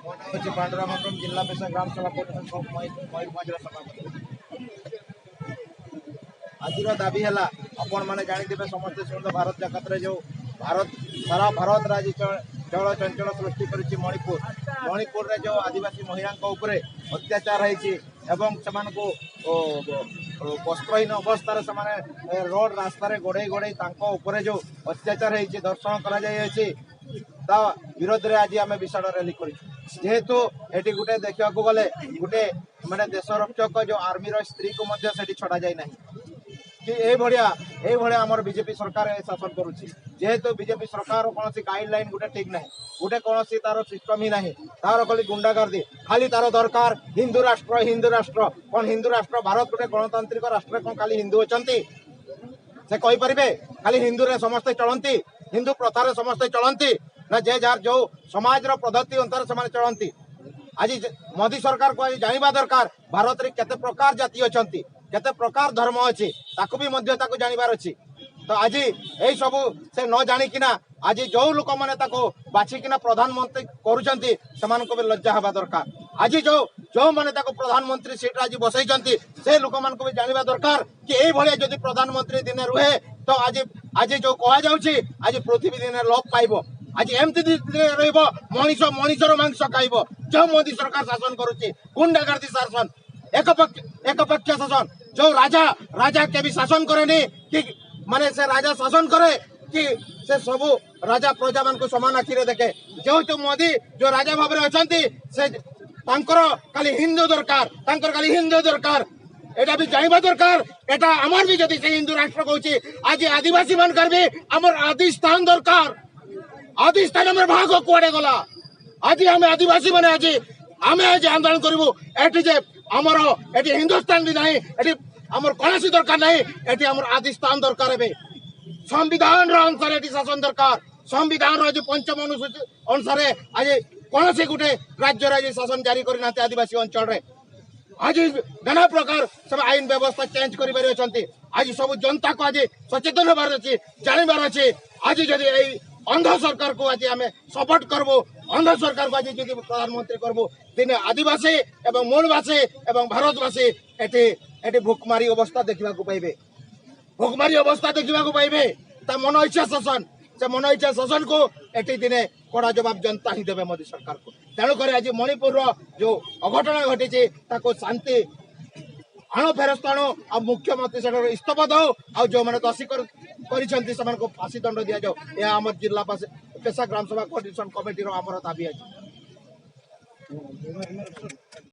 ମୋ ନାଁ ହେଉଛି ପାଣ୍ଡୁରାମ ହେମ୍ବ୍ରମ, ଜିଲ୍ଲା ପେଶା ଗ୍ରାମ ସଭା କୋର୍ଡିନେସନ ମୟୂରଭଞ୍ଜର ସଭାପତି। ଆଜିର ଦାବି ହେଲା, ଆପଣମାନେ ଜାଣିଥିବେ ସମସ୍ତେ ଶୁଣନ୍ତୁ, ଭାରତ ଜଗତରେ ଯେଉଁ ଭାରତ ସାରା ଭାରତରେ ଆଜି ଚଳଚଞ୍ଚଳ ସୃଷ୍ଟି କରିଛି ମଣିପୁର। ମଣିପୁରରେ ଯେଉଁ ଆଦିବାସୀ ମହିଳାଙ୍କ ଉପରେ ଅତ୍ୟାଚାର ହେଇଛି ଏବଂ ସେମାନଙ୍କୁ ବସ୍ତ୍ରହୀନ ଅବସ୍ଥାରେ ସେମାନେ ରୋଡ ରାସ୍ତାରେ ଗୋଡ଼େଇ ଗୋଡ଼େଇ ତାଙ୍କ ଉପରେ ଯେଉଁ ଅତ୍ୟାଚାର ହେଇଛି, ଧର୍ଷଣ କରାଯାଇଅଛି, ତା ବିରୋଧରେ ଆଜି ଆମେ ବିଶାଳ ରାଲି କରିଛୁ। ଯେହେତୁ ଏଠି ଗୋଟେ ଦେଖିବାକୁ ଗଲେ ଗୋଟେ ମାନେ ଦେଶ ରକ୍ଷକ ଯେଉଁ ଆର୍ମିର ସ୍ତ୍ରୀକୁ ମଧ୍ୟ ସେଠି ଛଡ଼ା ଯାଇ ନାହିଁ କି ଏଇଭଳିଆ ଆମର ବିଜେପି ସରକାର ଏ ଶାସନ କରୁଛି। ଯେହେତୁ ବିଜେପି ସରକାର କୌଣସି ଗାଇଡଲାଇନ ଗୋଟେ ଠିକ ନାହିଁ, ଗୋଟେ କୌଣସି ତାର ସିଷ୍ଟମ ହିଁ ନାହିଁ, ତାର ଖାଲି ଗୁଣ୍ଡାଗର୍ଦି, ଖାଲି ତାର ଦରକାର ହିନ୍ଦୁ ରାଷ୍ଟ୍ର, ହିନ୍ଦୁ ରାଷ୍ଟ୍ର। କ'ଣ ହିନ୍ଦୁ ରାଷ୍ଟ୍ର? ଭାରତ ଗୋଟେ ଗଣତାନ୍ତ୍ରିକ ରାଷ୍ଟ୍ରରେ କ'ଣ ଖାଲି ହିନ୍ଦୁ ଅଛନ୍ତି? ସେ କହିପାରିବେ ଖାଲି ହିନ୍ଦୁରେ ସମସ୍ତେ ଚଳନ୍ତି, ହିନ୍ଦୁ ପ୍ରଥାରେ ସମସ୍ତେ ଚଳନ୍ତି, ନା ଯେ ଯାହାର ଯୋଉ ସମାଜର ପଦ୍ଧତି ଅନୁସାରେ ସେମାନେ ଚଳନ୍ତି? ଆଜି ମୋଦି ସରକାରକୁ ଆଜି ଜାଣିବା ଦରକାର ଭାରତରେ କେତେ ପ୍ରକାର ଜାତି ଅଛନ୍ତି, କେତେ ପ୍ରକାର ଧର୍ମ ଅଛି, ତାକୁ ବି ମଧ୍ୟ ତାକୁ ଜାଣିବାର ଅଛି। ତ ଆଜି ଏଇ ସବୁ ସେ ନ ଜାଣିକିନା ଆଜି ଯୋଉ ଲୋକମାନେ ତାକୁ ବାଛିକିନା ପ୍ରଧାନମନ୍ତ୍ରୀ କରୁଛନ୍ତି, ସେମାନଙ୍କୁ ବି ଲଜ୍ଜା ହେବା ଦରକାର। ଆଜି ଯୋଉମାନେ ତାକୁ ପ୍ରଧାନମନ୍ତ୍ରୀ ସିଟ୍ରେ ଆଜି ବସେଇଛନ୍ତି, ସେ ଲୋକମାନଙ୍କୁ ବି ଜାଣିବା ଦରକାର କି ଏଇଭଳିଆ ଯଦି ପ୍ରଧାନମନ୍ତ୍ରୀ ଦିନେ ରୁହେ ତ ଆଜି ଯୋଉ କୁହାଯାଉଛି, ଆଜି ପୃଥିବୀ ଦିନେ ଲୋପ ପାଇବ। ଆଜି ଏମିତି ଦିନେ ରହିବ, ମଣିଷ ମଣିଷର ମାଂସ ଖାଇବ। ଯୋଉ ମୋଦି ସରକାର ଶାସନ କରୁଛି, ଗୁଣ୍ଡାଗର୍ଦି ଶାସନ, ଏକପକ୍ଷ ଶାସନ। ଯୋଉ ରାଜା କେବେ ଶାସନ କରେନି କି ମାନେ ସେ ରାଜା ଶାସନ କରେ କି ସେ ସବୁ ରାଜା ପ୍ରଜାମାନଙ୍କୁ ସମାନ ଆଖିରେ ଦେଖେ। ଯେହେତୁ ମୋଦି ଯୋଉ ରାଜା ଭାବରେ ଅଛନ୍ତି, ସେ ତାଙ୍କର ଖାଲି ହିନ୍ଦୁ ଦରକାର, ତାଙ୍କର ଖାଲି ହିନ୍ଦୁ ଦରକାର। ଏଟା ବି ଜାଣିବା ଦରକାର, ଏଟା ଆମର ବି ଯଦି ସେ ହିନ୍ଦୁ ରାଷ୍ଟ୍ର କହୁଛି, ଆଜି ଆଦିବାସୀ ମାନଙ୍କର ବି ଆମର ଆଦି ସ୍ଥାନ ଦରକାର। ଆଦି ସ୍ଥାନ ଆମର ଭାଗ କୁଆଡେ ଗଲା? ଆଜି ଆମେ ଆଦିବାସୀ ମାନେ ଆଜି ଆମେ ଆଜି ଆନ୍ଦୋଳନ କରିବୁ ଏଠି ଯେ ଆମର ଏଠି ହିନ୍ଦୁସ୍ତାନ ବି ନାହିଁ, ଏଠି ଆମର କୌଣସି ଦରକାର ନାହିଁ, ଏଠି ଆମର ଆଦି ସ୍ଥାନ ଦରକାର। ଏବେ ସମ୍ବିଧାନର ଅନୁସାରେ ଏଠି ଶାସନ ଦରକାର। ସମ୍ବିଧାନର ଆଜି ପଞ୍ଚମ ଅନୁସୂଚୀ ଅନୁସାରେ ଆଜି କୌଣସି ଗୋଟେ ରାଜ୍ୟରେ ଆଜି ଶାସନ ଜାରି କରିନାହାନ୍ତି ଆଦିବାସୀ ଅଞ୍ଚଳରେ। ଆଜି ନାନା ପ୍ରକାର ସବୁ ଆଇନ ବ୍ୟବସ୍ଥା ଚେଞ୍ଜ କରିବାରେ ଅଛନ୍ତି। ଆଜି ସବୁ ଜନତାକୁ ଆଜି ସଚେତନ ହେବାର ଅଛି, ଜାଣିବାର ଅଛି। ଆଜି ଯଦି ଏଇ ଅନ୍ଧ ସରକାରକୁ ଆଜି ଆମେ ସପୋର୍ଟ କରିବୁ, ଅନ୍ଧ ସରକାରକୁ ଆଜି ଯଦି ପ୍ରଧାନମନ୍ତ୍ରୀ କରିବୁ, ଦିନେ ଆଦିବାସୀ ଏବଂ ମୂଳବାସୀ ଏବଂ ଭାରତବାସୀ ଏଠି ଭୋକମାରୀ ଅବସ୍ଥା ଦେଖିବାକୁ ପାଇବେ, ଭୋକମାରୀ ଅବସ୍ଥା ଦେଖିବାକୁ ପାଇବେ। ତା ମନ ଇଚ୍ଛା ଶାସନ, ସେ ମନ ଇଚ୍ଛା ଶାସନକୁ ଏଠି ଦିନେ କଡ଼ା ଜବାବ ଜନତା ହିଁ ଦେବେ ମୋଦି ସରକାରକୁ। ତେଣୁକରି ଆଜି ମଣିପୁରର ଯୋଉ ଅଘଟଣ ଘଟିଛି, ତାକୁ ଶାନ୍ତି ଆଣ, ଫେରସ୍ତ ଆଣୁ ଆଉ ମୁଖ୍ୟମନ୍ତ୍ରୀ ସେଠାରୁ ଇସ୍ତଫା ଦଉ ଆଉ ଯୋଉମାନେ ଦୋଷୀ କରିଛନ୍ତି ସେମାନଙ୍କୁ ଫାଶୀ ଦଣ୍ଡ ଦିଆଯାଉ। ଏହା ଆମର ଜିଲ୍ଲା ପେଶା ଗ୍ରାମ ସଭା କୋଅର୍ଡିନେସନ କମିଟିର ଆମର ଦାବି ଅଛି।